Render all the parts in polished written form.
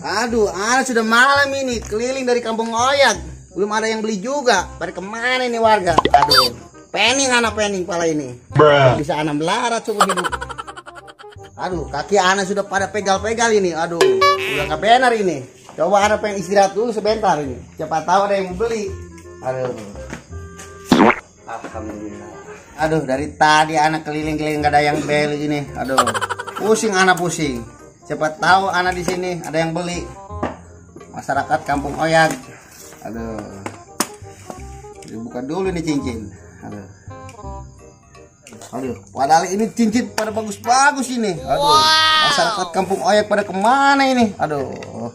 Aduh, ana sudah malam ini keliling dari Kampung Oyak, belum ada yang beli juga. Pada kemana ini warga? Aduh, pening ana, pening pala ini. Bisa ana melarat seumur hidup. Aduh, kaki ana sudah pada pegal-pegal ini. Aduh, udah nggak benar ini. Coba ana pengen istirahat dulu sebentar ini. Siapa tahu ada yang mau beli. Aduh, alhamdulillah. Aduh, dari tadi ana keliling-keliling nggak ada yang beli ini. Aduh, pusing ana, pusing. Siapa tahu anak di sini ada yang beli. Masyarakat Kampung Oyak. Aduh. Dibuka dulu nih cincin. Aduh. Aduh, padahal ini cincin pada bagus-bagus ini. Aduh. Masyarakat Kampung Oyak pada kemana ini? Aduh.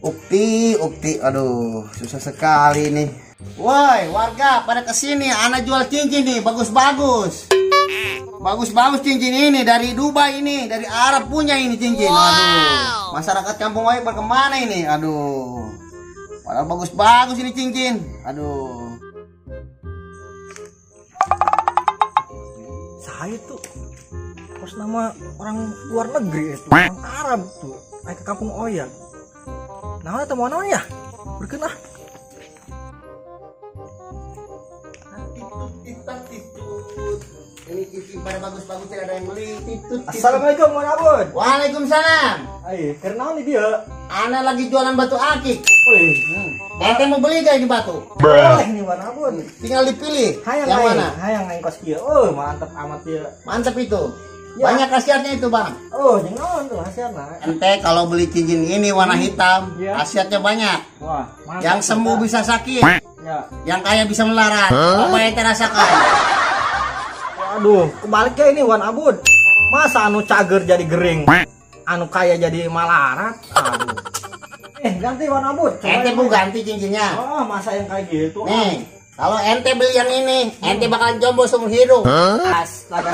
Ukti, ukti. Aduh, susah sekali ini. Woi, warga pada kesini, anak jual cincin nih, bagus-bagus. Bagus-bagus cincin ini dari Dubai ini, dari Arab punya ini cincin. Wow. Aduh, masyarakat Kampung Oyak kemana ini? Aduh, padahal bagus-bagus ini cincin. Aduh. Saya tuh kos nama orang luar negeri itu, orang Arab tuh, naik ke Kampung Oyak. Nah, atau mau ya? Berkenah. Ini cincin pada bagus-bagus tidak ada yang beli. Assalamualaikum warahmatullahi wabarakatuh. Waalaikumsalam. Ayo, karena ini dia. Ana lagi jualan batu akik. Wih. Ente mau beli gak ini batu? Boleh nih Wan Abun. Tinggal dipilih. Hayang yang mana? Hayang aing kos kieu. Oh, mantep amat dia. Mantep itu. Ya. Banyak khasiatnya itu, Bang. Oh, jangan tuh khasiatnya. Ente kalau beli cincin ini warna hitam, ya, khasiatnya banyak. Wah, mantap. Yang sembuh bisa sakit. Ya. Yang kaya bisa melarat. Apa yang ente rasakan? Aduh, kebaliknya ini Wan Abud. Masa anu cager jadi gering, anu kaya jadi malarat. Aduh. Ganti Wan Abud. Ente mau ganti cincinnya. Oh, masa yang kayak gitu. Nih, kalau ente beli yang ini, ente bakalan jomblo seumur hidup. Astaga.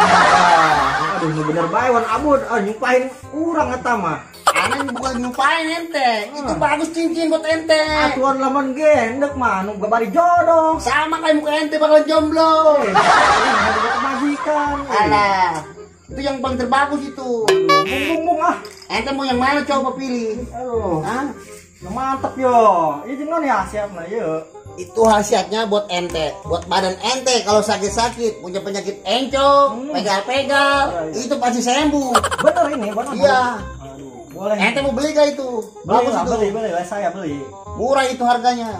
Aduh, ini bener bae Wan Abud. Ah, nyumpahin urang eta mah. Ana bukan nyumpahin ente. Itu bagus cincin buat ente. Atuan lamun ge endek mah anu bari jodoh. Sama kayak muka ente bakalan jomblo. Majikan. Alah. Itu yang paling terbagus itu. Bung-bung ah. Ente mau yang mana coba pilih? Aduh. Hah? Mantep yo. Ini non ya siap nah yo. Itu khasiatnya buat ente, buat badan ente kalau sakit-sakit, punya penyakit encok, pegal-pegal, ya, itu pasti sembuh. Bener ini, bener. Iya. Aduh, boleh. Ente mau beli gak itu? Beli, bagus lah, itu. Beli, saya beli. Murah itu harganya.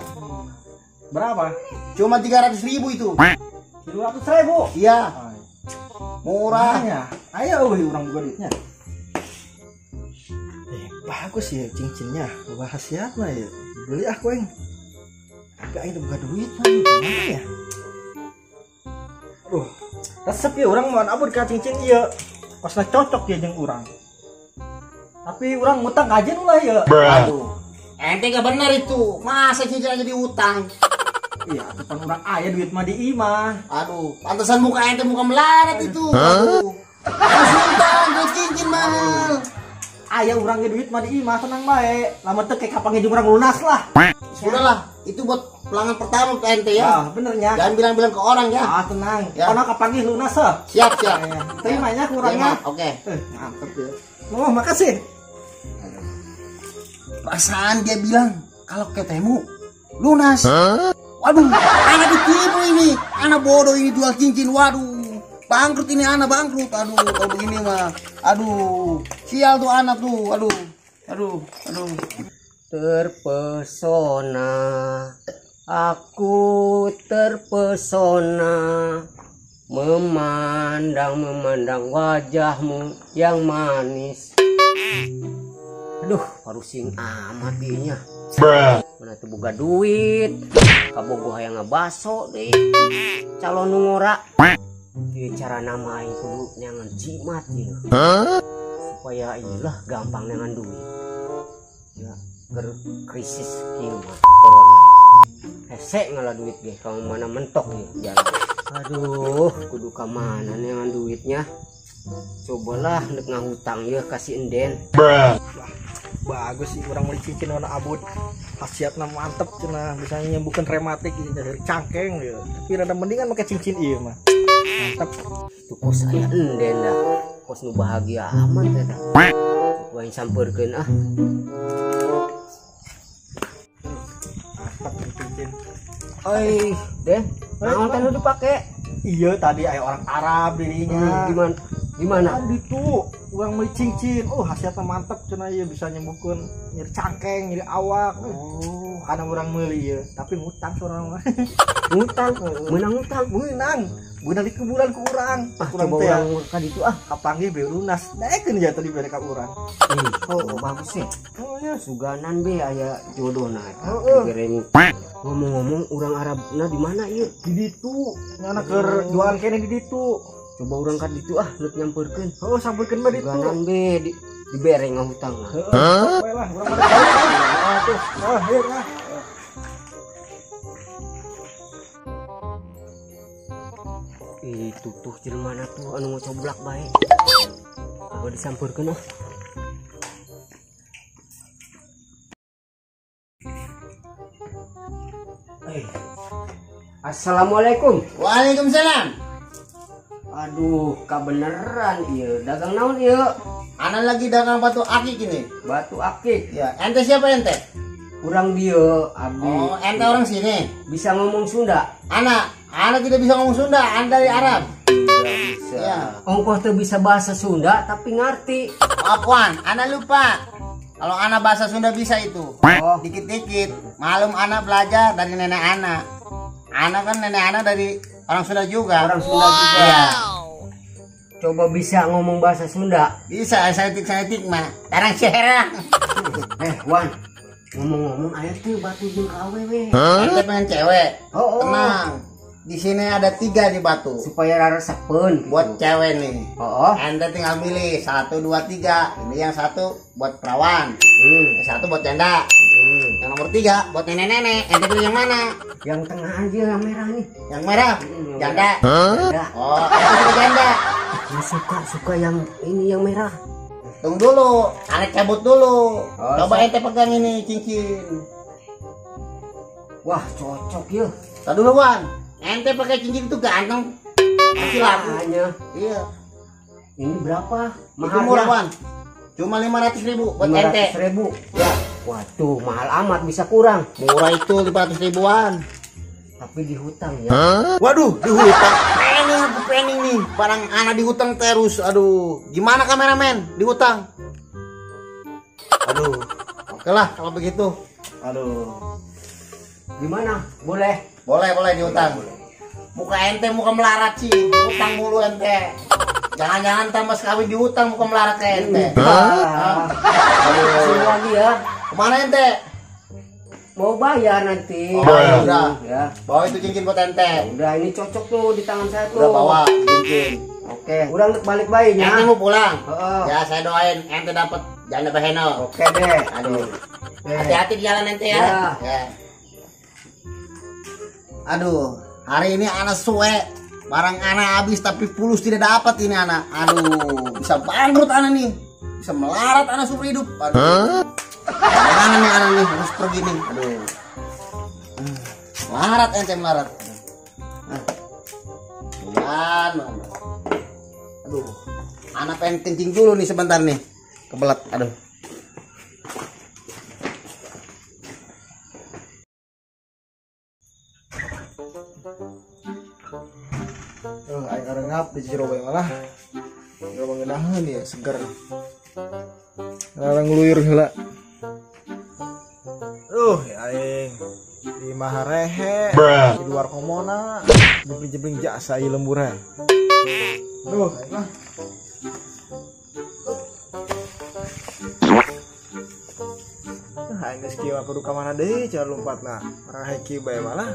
Berapa? Cuma 300.000 itu. 300.000? Iya. Murah. Ayo, orang buka duitnya. Bagus ya cincinnya, khasiatnya ya. Beli aku yang. Gak ini buka duit mah, gimana ya? Aduh, resep ya orang mau abur ke cincin iya. Pasnya cocok ya jeung urang. Tapi urang ngutang kajian ulah ya. Aduh, ente gak benar itu. Masa cincin aja diutang? Iya, depan urang aya duit mah di imah. Aduh, pantesan muka ente muka melarat itu. Aduh, harus utang duit cincin mahal. Aya urang ge duit mah di imah, tenang bae. Lamun teu kayak kapan jeung urang lunas lah. Sudahlah, itu buat pelanggan pertama ke ente ya. Ah, benernya. Jangan bilang-bilang ke orang ya. Ah, tenang. Ya. Kono kapanggih lunas heuh. Siap, siap. Ya. Terimanya kurangnya. Oke. Mantep ya. Oh, makasih. Perasaan dia bilang kalau ketemu lunas. Waduh, anak ditipu ini. Anak bodoh ini jual cincin. Waduh, bangkrut ini anak, bangkrut. Aduh, kalau begini mah. Aduh, sial tuh anak tuh. Aduh. Aduh, aduh. Terpesona, aku terpesona, memandang wajahmu yang manis. Aduh, parusing amat dinya. Mana tuh boga duit, kabogoh hayang ngabaso deh. Calon nu ngora. Ieu cara nama aing kudu neangan jimat ieu. Supaya ieu gampang neangan duit. Ya. Krisis kieu mah corona. Hese ngalah duit ge kamu mana mentok ya jalan. Aduh, kudu ka mana neangan duitnya? Cobalah nek ngahutang ya kasih enden. Wah, bagus sih urang beli cincin warna abud. Khasiatna mantep cenah, bisa nyembuhkan rematik gitu dari cangkeng gitu. Tapi rada mendingan pakai cincin ieu mah. Mantep. Tuh kos aya enden dah. Kos nu bahagia amat eta. Ku aing sampeurkeun ah. Oi, deh, naon teh nu dipake? Iya, tadi aya orang Arab dirinya. Gimana? Gimana? Tadi tuh urang meuli cincin. Oh, khasiatna mantep cenah ieu bisa nyembuhkeun nyeri cangkeng, nyeri awak. Oh, kana urang meuli ieu, tapi ngutang urang mah. Ngutang? Meunang ngutang? Meunang. Meunang di kuburan ku urang. Ah, coba urang ka ditu ah. Kapanggih beu lunas. Daekeun ja tadi bere ka urang. Oh, bagus sih. Oh, iya. Suganan be aya jodohna eta. Ngomong-ngomong urang Arabna di mana ieu? Di ditu. Nyana keur jualan keneh di ditu. Coba urang ka ditu ah, leuk nyampeurkeun. Heuh, sampeurkeun bae ditu. Suganan be dibere ngahutang. Heeh. We lah, urang mah tahu. Tuh. Oh, ieu lah. Itu tuh jelema tuh anu ngocoblak bae. Coba disampeurkeun ah. Assalamualaikum. Waalaikumsalam. Aduh, kabeneran ieu. Dagang naon ieu? Ana lagi dagang batu akik ini. Batu akik. Ya, ente siapa ente? Urang dieu, abdi. Oh, ente orang sini. Bisa ngomong Sunda? Ana tidak bisa ngomong Sunda, ana dari Arab. Tidak bisa. Ya. Ongkoh teu bisa bahasa Sunda tapi ngerti. Afwan, ana lupa. Kalau ana bahasa Sunda bisa itu. Oh, dikit-dikit. Malum ana belajar dari nenek ana. Ana kan nenek ana dari orang Sunda juga. Orang Sunda juga. Ya. Coba bisa ngomong bahasa Sunda? Bisa, saeutik-saeutik mah. Tarang serang. Wan, ngomong-ngomong aya teu batu jeung ka awewe. Ente pengen cewek? Oh, oh. Tenang. Di sini ada 3 di batu. Supaya raresepeun buat cewek nih. Oh. Ente tinggal milih 1, 2, 3. Ini yang satu buat perawan. Yang satu buat janda. Yang nomor 3 buat nenek-nenek. Ente pilih yang mana? Yang tengah aja, yang merah nih. Yang merah? Yang janda. Janda. Oh, ente suka janda. Ya, suka yang ini yang merah. Tunggu dulu, ane cabut dulu. Oh, coba ente pegang ini cincin. Wah, cocok ya. Tadi dulu, Wan. Ente pakai cincin itu ganteng. Masih laku. Iya. Ini berapa? Itu murah, Wan. Cuma 500.000 buat ente. 500.000. Ya. Waduh, mahal amat, bisa kurang. Murah itu 500 ribuan. Tapi dihutang ya. Huh? Waduh, dihutang. Pening aku pening nih. Barang ana dihutang terus. Aduh, gimana kameramen? Dihutang. Aduh. Oke lah kalau begitu. Aduh. Gimana? Boleh? Boleh, boleh dihutang. Boleh. Muka ente muka melarat sih. Hutang mulu ente. Jangan-jangan tambah sekawin dihutang muka melarat kayak ente. Hah? Aduh. Lagi ya. Kemana ente? Mau bayar nanti. Oh, ya udah. Ya. Bawa itu cincin buat ente. Udah, ini cocok tuh di tangan saya tuh. Udah bawa cincin. Oke. Udah balik bayinya. Ente mau pulang. Ya, saya doain ente dapat janda beheno. Oke deh. Aduh. Hati-hati di jalan ente ya. Ya. Aduh, hari ini ana suwe. Barang ana habis tapi pulus tidak dapat ini ana. Aduh, bisa bangkrut ana nih. Bisa melarat ana seumur hidup. Aduh. Mana nih anak nih harus pergi nih. Aduh. Melarat ente melarat. Nah. Aduh. Anak pengen kencing dulu nih sebentar nih. Kebelet. Aduh. Aing arengap di jero bae malah. Jero ngeunaheun ya seger. Larang ngluyur heula. Aing di Maharehe, di luar komona, jebling-jebling jasa ieu lembur. Duh, aing mah. Aing geus kieu mah kudu ka mana deui cara lompatna. Orang kieu bae malah.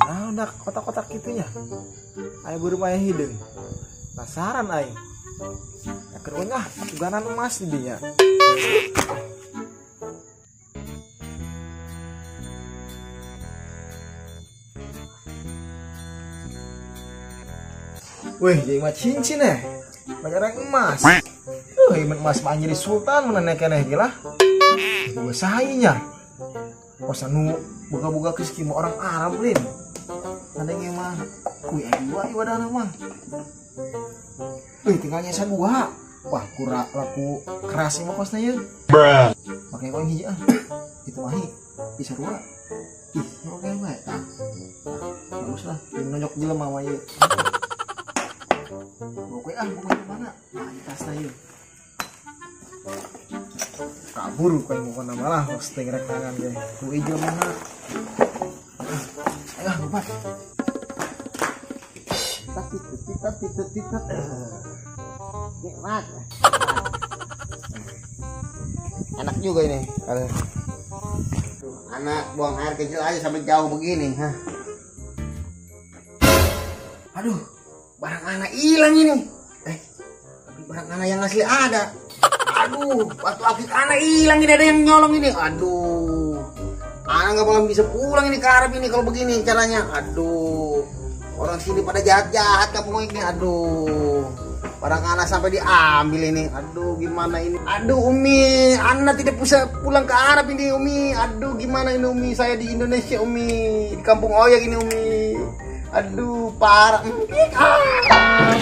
Naon dak kotak-kotak kitu nya. Aya beureum aya hideung. Penasaran aing. Ya keur ah, uganan emas di dinya. Wih, jadi mah cincin eh. Banyak orang emas. Emas mah jadi sultan mana keneh gila. Boga sahainya. Kos anu boga-boga geus kieu orang Arab lin. Ada mah. Kuy aya dua ieu wadahna mah. Wih, tinggal nyesa dua. Wah, kurang laku keras mah kosna ieu. Pakai koin hiji ah. Itu mah bisa rua. Ih, oke bae. Tah. Bagus lah, nonyok jelema mah ieu. Oke ah, bukan mana? Nah, di tasna ieu. Kabur koin bukan nama lah, hosting rek tangan ge. Ku ieu mana? Ayo, lupa. Titet. Nikmat. Enak juga ini. Aduh. Anak buang air kecil aja sampai jauh begini, hah. Aduh, barang anak hilang ini. Tapi barang anak yang asli ada. Aduh, batu akik anak hilang ini, ada yang nyolong ini. Aduh. Anak nggak bakal bisa pulang ini ke Arab ini kalau begini caranya. Aduh. Orang sini pada jahat-jahat kampung ini. Aduh. Barang anak sampai diambil ini. Aduh, gimana ini? Aduh, Umi, anak tidak bisa pulang ke Arab ini, Umi. Aduh, gimana ini, Umi? Saya di Indonesia, Umi. Di kampung Oyak ini, Umi. Aduh, parah. Ah.